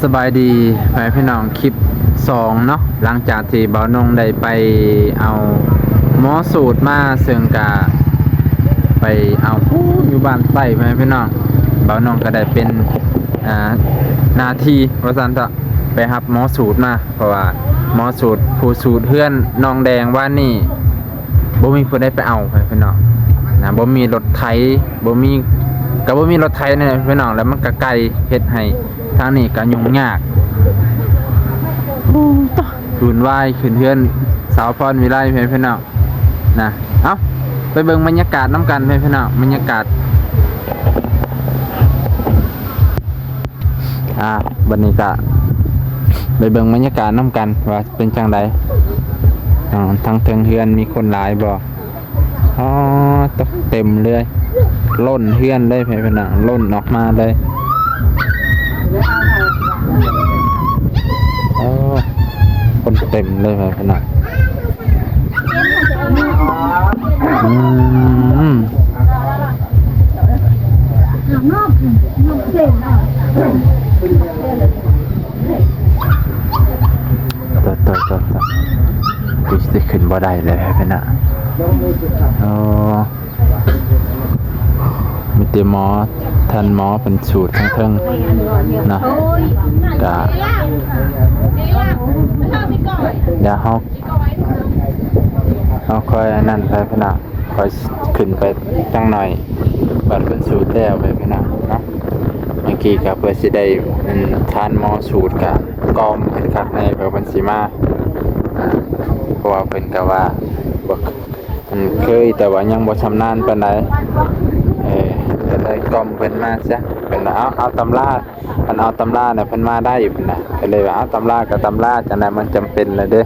ສະບາຍດີພໍ່ແມ່ພີ່ນ້ອງ ຄລິບສອງເນາະ ຫຼັງຈາກທີ່ບ່າວນົງໄດ້ໄປເອົາໝໍສູດມາ ເຊິ່ງກະໄປເອົາຢູ່ບ້ານໃຕ້ ພໍ່ແມ່ພີ່ນ້ອງ. ບ່າວນົງກະໄດ້ເປັນ ອ່າ ໜ້າທີ່ວ່າຊັ້ນເຖາະ ໄປຮັບໝໍສູດມາ ເພາະວ່າໝໍສູດ ຜູ້ສູດເຮືອນນ້ອງແດງວານນີ້ ບໍ່ມີຜູ້ໃດໄປເອົາ ພີ່ນ້ອງນະ ບໍ່ມີລົດໄຖ ບໍ່ມີ ກະບໍ່ມີລົດໄຖນີ້ພີ່ນ້ອງ ແລ້ວມັນກະໄກ ເຮັດໃຫ້ທາງນີ້ກະຫຍຸ້ງຍາກ ວຸ້ນວາຍຂຶ້ນເຮືອນສາວພອນວິໄລ ພີ່ນ້ອງນະ. ເອົ້າ ໄປເບິ່ງບັນຍາກາດນຳກັນ ພີ່ນ້ອງ ບັນຍາກາດ ອ່າ ບັດນີ້ກະໄປເບິ່ງບັນຍາກາດນຳກັນວ່າເປັນຈັ່ງໃດ. ອ່າ ທາງເທິງເຮືອນມີຄົນຫຼາຍບໍ່? ອໍ ເຕັມເລີຍ ລົ້ນເຮືອນເລີຍ ພີ່ນ້ອງ ລົ້ນອອກມາເລີຍ. ໂອ້ ຄົນເຕັມເລີຍ ພີ່ນ້ອງ. ອືມ ໂຕ ໂຕ ໂຕ ໂຕ ຄືຊິຂຶ້ນບໍ່ໄດ້ແລ້ວ ພີ່ນ້ອງ. ໂອ້ ມີແຕ່ໝໍ ທ່ານໝໍເພິ່ນສູດທາງເທິງເນາະ ກະ ດຽວເຮົາ ເຮົາຄ່ອຍອັນນັ້ນໄປ ພີ່ນ້ອງ ຄ່ອຍຂຶ້ນໄປຈັກໜ້ອຍ ບັດເພິ່ນສູດແລ້ວໄປ ພີ່ນ້ອງເນາະ. ເມື່ອກີ້ກະເພື່ອຊິໄດ້ ອັນ ທ່ານໝໍສູດ ກະກ່ອມເພິ່ນຄັກແນ່ ເພື່ອເພິ່ນຊິມາ ອ່າ ເພາະວ່າເພິ່ນກະວ່າບໍ່ ອັນ ເຄີຍ ແຕ່ວ່າຍັງບໍ່ຊຳນານປານໃດ ເອີ ກະເລີຍກ່ອມເພິ່ນມາຊະ ເພິ່ນວ່າ ເອົາ ເອົາຕຳລາ ຄັນເອົາຕຳລານະ ເພິ່ນມາໄດ້ ເພິ່ນນະ ກະເລີຍວ່າ ເອົາຕຳລາກະຕຳລາ ຈັ່ງໃດມັນຈຳເປັນແລ້ວເດ້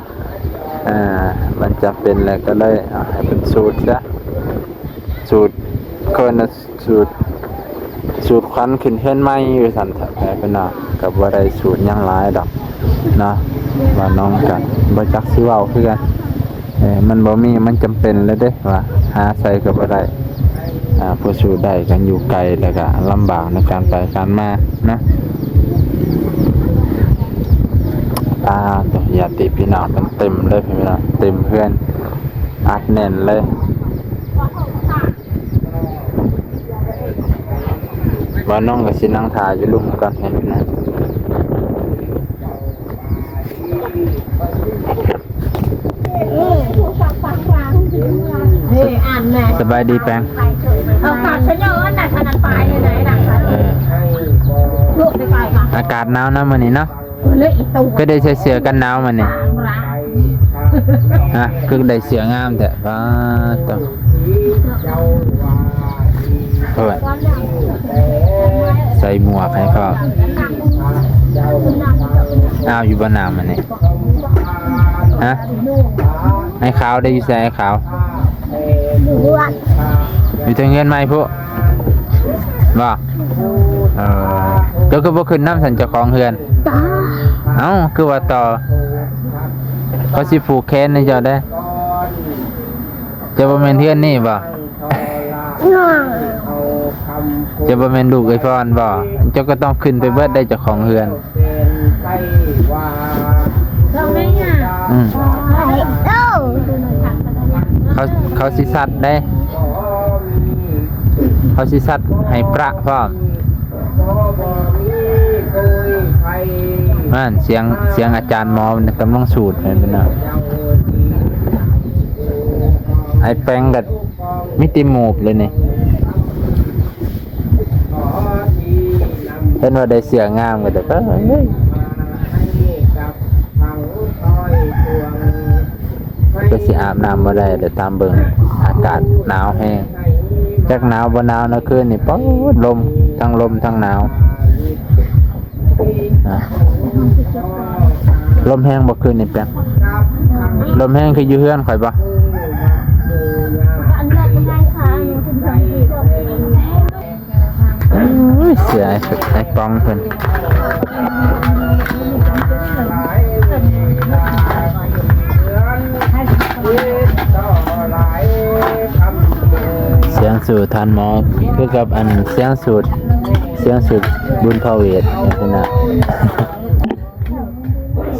ອ່າ ມັນຈຳເປັນແລ້ວ ກະເລີຍ ເອົາ ໃຫ້ເພິ່ນສູດຊະ ສູດ ເອີ້ນວ່າ ສູດ ສູດຂວັນຂຶ້ນເຮືອນໃໝ່ ວ່າຊັ້ນເຖາະ ເພິ່ນວ່າ ກະບໍ່ໄດ້ສູດຫຍັງຫຼາຍດອກເນາະ ວ່ານ້ອງກະບໍ່ຈັກຊິເວົ້າຄືກັນ ເອີ ມັນບໍ່ມີ ມັນຈຳເປັນແລ້ວເດ້ ວ່າຫາໃສກະບໍ່ໄດ້ ອ່າ ຜູ້ສູດໄດ້ກະຢູ່ໄກ ແລ້ວກະລຳບາກໃນການໄປການມາເນາະ. ອ່າ ໂຕ ຍາດຕິພີ່ນ້ອງ ເຕັມເລີຍ ພີ່ນ້ອງ ເຕັມເຮືອນ ອັດແໜ້ນເລີຍ. ບ່າວນົງກະຊິນັ່ງຖ້າຢູ່ລຸ່ມກ່ອນ ນີ້ ອັນແນ່ ສະບາຍດີແປງ ເອົາກາດຊະເຍີອັນນັ້ນ ອັນນັ້ນປາຍຢູ່ໃນນັ້ນ ເອີ ລູກໄປໄປມາ ອາກາດໜາວນຳມື້ນີ້ເນາະ. ຄືໄດ້ໃສ່ເສື້ອກັນໜາວມານີ້ ຮະ ຄືໄດ້ເສື້ອງາມແທ້ ປາດໂທ້ ໂອ້ຍ ໃສ່ໝວກໃຫ້ພ້ອມ ອ້າວ ຢູ່ບໍ່ໜາວມານີ້ ຮະ ໄອ້ຂາວໄດ້ຢູ່ໃສ ໄອ້ຂາວ? ຢູ່ເຮືອນ ຢູ່ເທິງເຮືອນໃໝ່ພຸ້ນບໍ່? ເອີ ເຈົ້າຄືບໍ່ຂຶ້ນນຳຊັ້ນ ເຈົ້າຂອງເຮືອນ? ເອົ້າ ຄືວ່າຕໍ່ ເຂົາຊິຜູກແຂນໃຫ້ເຈົ້າເດ້. ເຈົ້າບໍ່ແມ່ນເຮືອນນີ້ບໍ່? ເຈົ້າບໍ່ແມ່ນລູກເອື້ອຍພອນບໍ່? ເຈົ້າກໍຕ້ອງຂຶ້ນໄປເບິດໄດ໋ ເຈົ້າຂອງເຮືອນ. ອືມ ເຂົາ ເຂົາຊິສັດເດ້ ເຂົາຊິສັດໃຫ້ພະພ້ອມ. ນັ້ນ ສຽງ ສຽງອາຈານໝໍກຳລັງສູດ ເຫັນບໍ່ນະ? ໄອ້ແປງກໍມີແຕ່ໝູບເລີຍນີ້. ເຫັນວ່າໄດ້ເສື້ອງາມກໍໄດ້ ເອີຍ ຄືຊິອາບນ້ຳບໍ່ໄດ້ເດ້ ຕາມເບິ່ງ ອາກາດໜາວແຮງ. ຈັກໜາວບໍ່ໜາວນະ ຄືນນີ້ ປາດ ລົມ ທັງລົມທັງໜາວ. ອ່ະ ລົມແຮງບໍ່ຄືນນີ້ແປງ? ລົມແຮງຄືຢູ່ເຮືອນຂ້ອຍບໍ່? ໂອ້ຍ ເສຍໄອ້ ໄອ້ປອງເພິ່ນ. ສຽງສູດທ່ານໝໍຄືກັບອັນສຽງສູດ ສຽງສູດບຸນພາເວດ ເຫັນນະ.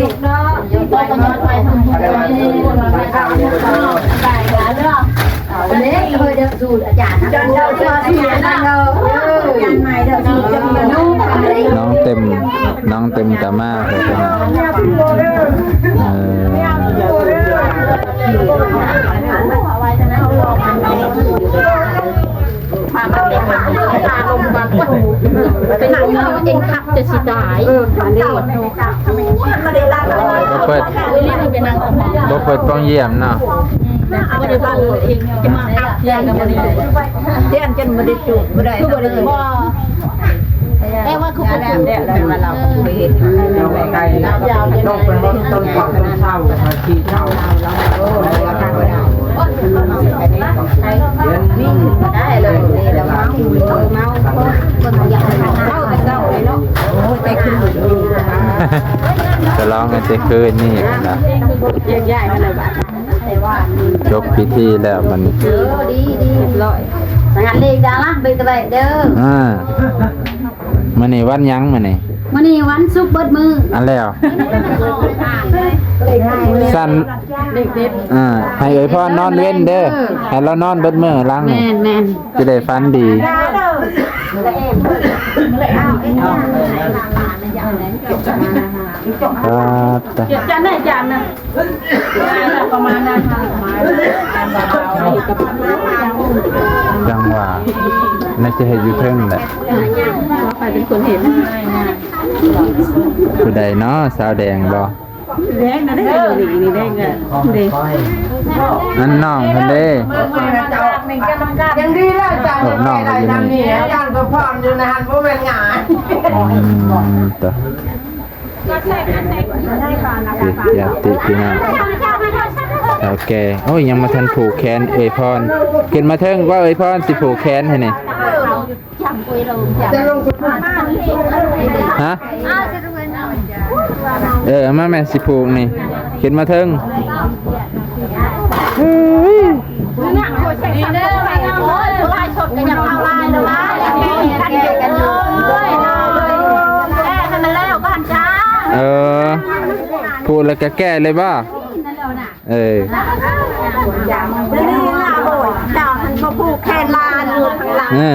ລູກນ້ອງ ໄປເນາະ ໄປເນາະ ໄປເນາະ ໄປເນາະ ໄປເນາະ ເອົາເດ້ ເອີ ດຽວສູດອາຈານນະ ເຈົ້າ ເຈົ້າ ເຈົ້າ ເຈົ້າ ເຈົ້າ ເອີ ນ້ອງເຕັມ ນ້ອງເຕັມກະມາເດີ ເອີ ເປັນຫຍັງເອງຄັກຈະຊິຕາຍ ເອີ ບໍ່ເປີດ ບໍ່ເປີດປ່ອງຢ້ຽມເນາະ ອືມ ບໍ່ໄດ້ເປີດເອງ ຈະມາອັບເທື່ອນະ ບໍ່ໄດ້ ຢ້ານຈົນບໍ່ໄດ້ຈູບ ບໍ່ໄດ້ ຄືບໍ່ໄດ້ ບໍ່ ແຕ່ວ່າຄືບໍ່ ແຕ່ວ່າລາວບໍ່ໄດ້ເຮັດ ນ້ອງໄກ່ ນ້ອງໄກ່ ນ້ອງໄປຮອດຕົ້ນເສົາ ຕົ້ນເສົາ ທີ່ເສົາ ສະຫຼອງກັນແຕ່ຄືນນີ້ນະ ຈົບພິທີແລ້ວບັດນີ້ ດີ ດີ ຮຽບຮ້ອຍ ສະຫງັນເລກດາລະ ເບິ່ງກະໄດ້ເດີ ອ່າ ມື້ນີ້ວັນຫຍັງມື້ນີ້? ມື້ນີ້ວັນສຸກເບິດມື້ ອັນແລ້ວ ຊັ້ນ ເດັກໆ ອ່າ ໃຫ້ອວຍພອນນອນເວັນເດີ ໃຫ້ລາວນອນເບິດມື້ຫຼັງນີ້ ແມ່ນໆ ຊິໄດ້ຝັນດີ ອ່າ ຈານໄດ້ຈານນະ ປະມານນັ້ນ ຈັ່ງວ່າ ໜ້າຈະເຮັດຢູ່ເທິງແຫຼະ ໃຜເປັນຄົນເຮັດ? ຜູ້ໃດເນາະ? ສາວແດງບໍ່? ແດງນະເດ້ ນີ້ແດງນະເດ້ ອັນນ້ອງເພິ່ນເດ້ ຍັງດີແລ້ວ ເອີ ນ້ອງເພິ່ນຢູ່ນີ້ ອາຈານກໍພ້ອມຢູ່ນະ ບໍ່ແມ່ນງ່າຍ ອືມ ຕະ ຍາດຕິພີ່ນ້ອງ ເຖົ້າແກ່ ໂອ້ຍ ຍັງບໍ່ທັນຜູກແຂນເອື້ອຍພອນ ຂຶ້ນມາເທິງວ່າເອື້ອຍພອນຊິຜູກແຂນໃຫ້ນີ້ ຮະ ເອີ ເອົາມາແມ່ ຊິຜູກນີ້ ຂຶ້ນມາເທິງ ເອີ ຜູກແລ້ວກະແກ້ເລີຍບໍ່? ເອີ ເຈົ້າຫັ້ນບໍ່ຜູກແຂນຫຼານ ເອີ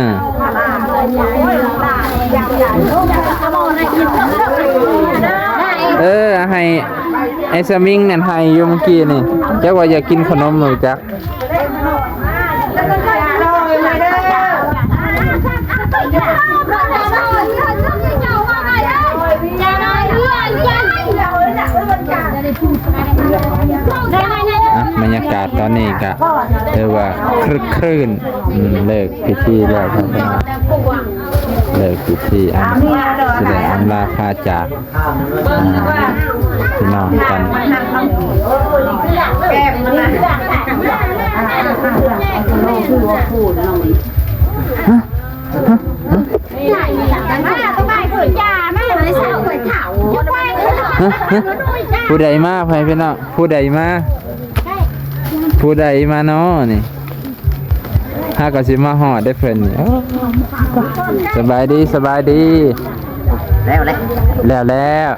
ເອີ ໃຫ້ ໄອ້ສະມິງນັ້ນໄຫ້ຢູ່ມື້ກີ້ນີ້ ຈັກວ່າຢາກກິນຂະໜົມບໍ່ຈັກ. ອ່ະ ບັນຍາກາດຕອນນີ້ກະຖືວ່າຄຶກຄື້ນ ອືມ ເລີກພິທີແລ້ວ ເລີກພິທີ ອັນ ສະແດງອຳລາພາຈາກ ອ່າ ພີ່ນ້ອງກັນ ຮະ? ຮະ? ຮະ? ຜູ້ໃດມາ ພໍ່ແມ່ພີ່ນ້ອງ? ຜູ້ໃດມາ? ຜູ້ໃດມານໍນີ້? ຫາກໍຊິມາຮອດໄດ້ເພິ່ນນີ້. ໂອ້ ສະບາຍດີ ສະບາຍດີ. ແລ້ວແຫຼະ ແລ້ວແລ້ວ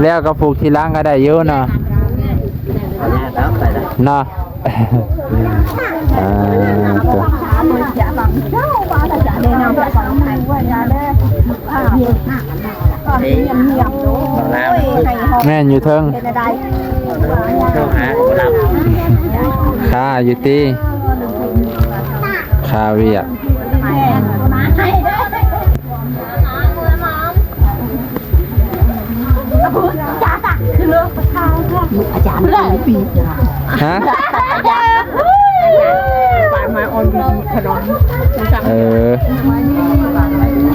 ແລ້ວກໍຜູກທີຫຼັງກໍໄດ້ຢູ່ເນາະ ເນາະ. ອ່າ ຕົວະ ແມ່ນຢູ່ເທິງ ໂທຫາບໍ່ຮັບ ຄາຢູ່ຕິ ຄາວຽກ. ອາຈານປີ ຮະ? ເອີ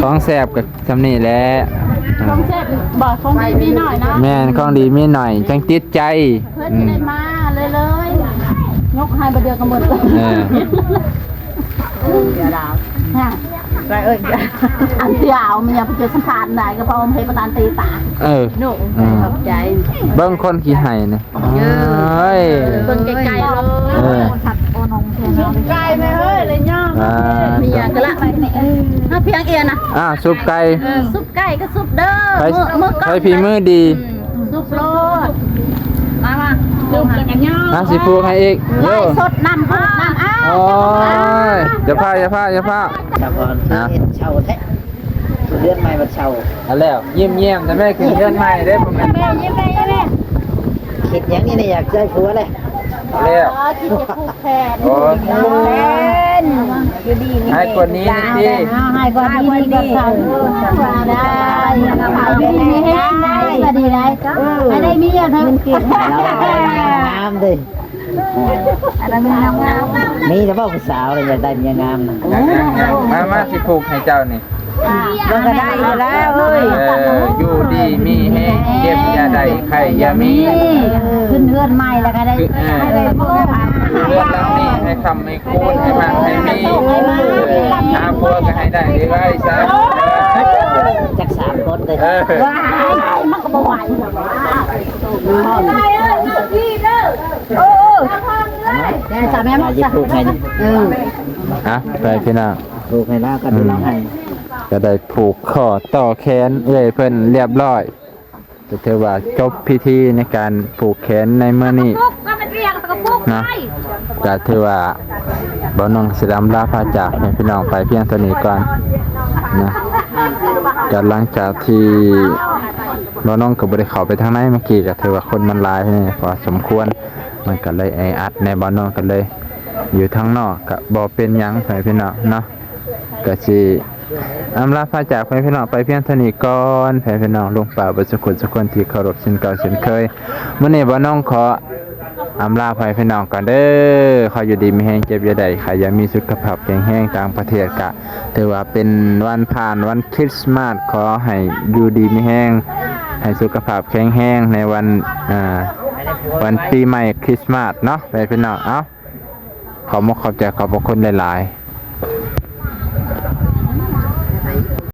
ຂອງແຊບກໍຊ່ຳນີ້ແຫຼະ ຂອງແຊບບໍ່ ຂອງດີມີໜ້ອຍເນາະ. ແມ່ນ ຂອງດີມີໜ້ອຍ ຈັ່ງຕິດໃຈ. ເພິ່ນຊິໄດ້ມາເລື້ອຍໆ ຍົກໃຫ້ບາດດຽວກໍໝົດ. ເອີ ໄປເອີ້ນ ອັນທີ່ເອົາເມຍໄປເຈີສຳພາດໄດ້ກໍເພາະວ່າເຮັດປະທານຕີຕາ. ເອີ ໜູ ຂອບໃຈ ເບິ່ງຄົນຂີ້ໄຫ້ນີ້. ເອີ ເອີຍ ເບິ່ງໄກໆເລີຍ. ເອີ ໄກ່ແມ່ເອີຍ ລະຍອມ ອ່າ ເມຍກໍລະ ເຮົາພຽງເອຍນະ. ອ່າ ຊຸບໄກ່ ເອີ ຊຸບໄກ່ກໍຊຸບເດີ ໃຜ ມື້ ມື້ກ່ອນ ໃຜຝີມືດີ. ອືມ ຊຸບໂລດ ມາ ມາ. ຈົບແລ້ວກໍຍ້ອນ ຫາຊິຜູກໃຫ້ອີກ ໄລຟ໌ສົດນຳ ຜູກນຳ ອ້າວ ໂອ້ຍ ຢ່າພາ ຢ່າພາ ຢ່າພາ ສາວພອນ ຄືເຮັດເຊົ່າແທ້ ເຮືອນໃໝ່ບັດເຊົ່າ ເອົາແລ້ວ ຍິ້ມແຍ້ມແຕ່ແມ່ ຂຶ້ນເຮືອນໃໝ່ເດ້ ບໍ່ແມ່ນ ຍິ້ມແຍ້ມ ຍິ້ມແຍ້ມ ຄິດຫຍັງນີ້ ຢາກໄດ້ຜົວເລີຍ ແລ້ວ ອໍ ຄິດຈະຜູກແຂນ ໂອ້ຍ ຜູກແຂນ ຢູ່ດີມີແຮງ ໃຫ້ກວ່ານີ້ຕິ ເອົາ ໃຫ້ກວ່ານີ້ ໃຫ້ກວ່ານີ້ ດີກວ່າເກົ່າ ວ່າໄດ້ ຢູ່ດີມີແຮງ ວ່າດີໄດ໋ ເອີ ໃຫ້ໄດ້ເມຍເຖິງ ງາມເດ້ ອັນນັ້ນງາມໆ ມີແຕ່ເວົ້າຜູ້ສາວເລີຍ ຢາກໄດ້ເມຍງາມນະ ມາ ມາ ຊິຜູກໃຫ້ເຈົ້ານີ້ ອ່າ ມັນກໍໄດ້ຢູ່ແລ້ວເອີຍ ເອີ ຢູ່ດີມີແຮງ ເຈັບຢ່າໄດ້ ໄຂ້ຢ່າມີ ຂຶ້ນເຮືອນໃໝ່ແລ້ວກໍໄດ້ ເອີ ເຮືອນຫຼັງນີ້ໃຫ້ຄ້ຳໃຫ້ຄູນ ໃຫ້ໝັ້ນໃຫ້ມີ ຫາຜົວກໍໃຫ້ໄດ້ໄວໆຊະ ຈັກສາມຄົນເດີ ເອີ ວ້າຍ ມັນກໍບໍ່ໄຫວດອກວ່າ ເອີ ເອີ ແມ່ນຊະ ແມ່ນຊະ ເອີ ອ່ະ ໄປພີ່ນ້ອງ ຜູກໃຫ້ລາວກັນ ອືມ ພີ່ນ້ອງໃຫ້ ກໍໄດ້ຜູກຂໍ້ຕໍ່ແຂນເອື້ອຍເພິ່ນລຽບລ້ອຍ ກໍຖືວ່າຈົບພິທີໃນການຜູກແຂນໃນມື້ນີ້ເນາະ ກໍຖືວ່າບ່າວນ້ອງຊິໄດ້ອຳລາພາຈາກໃຫ້ພີ່ນ້ອງໄປພຽງເທົ່ານີ້ກ່ອນເນາະ ກໍຫຼັງຈາກທີ່ບ່າວນ້ອງກໍບໍ່ໄດ້ເຂົ້າໄປທາງໃນເມື່ອກີ້ ກໍຖືວ່າຄົນມັນຫຼາຍແດ່ພໍສົມຄວນ ມັນກໍເລີຍແອອັດແດ່ ບ່າວນ້ອງກໍເລີຍຢູ່ທາງນອກ ກໍບໍ່ເປັນຫຍັງໃຫ້ພີ່ນ້ອງເນາະ ກໍຊິອຳລາພາຈາກໃຫ້ພີ່ນ້ອງໄປພຽງເທົ່ານີ້ກ່ອນ ໃຫ້ພີ່ນ້ອງລຸງປ້າເບິດສູ່ຄົນສູ່ຄົນທີ່ເຄົາລົບເຊັ່ນເກົ່າເຊັ່ນເຄີຍ ມື້ນີ້ບ່າວນ້ອງຂໍອຳລາໃຫ້ພີ່ນ້ອງກ່ອນເດີ ຂໍຢູ່ດີມີແຮງ ເຈັບຢ່າໄດ້ ໄຂ້ຢ່າມີ ສຸຂະພາບແຂງແຮງ ຕ່າງປະເທດກະຖືວ່າເປັນວັນຜ່ານວັນຄຣິສມາດ ຂໍໃຫ້ຢູ່ດີມີແຮງ ໃຫ້ສຸຂະພາບແຂງແຮງໃນວັນ ອ່າ ວັນປີໃໝ່ຄຣິສມາດເນາະ ໃຫ້ພີ່ນ້ອງ ເອົາ ຂອບມຸກຂອບໃຈຂອບພະຄຸນຫຼາຍໆ.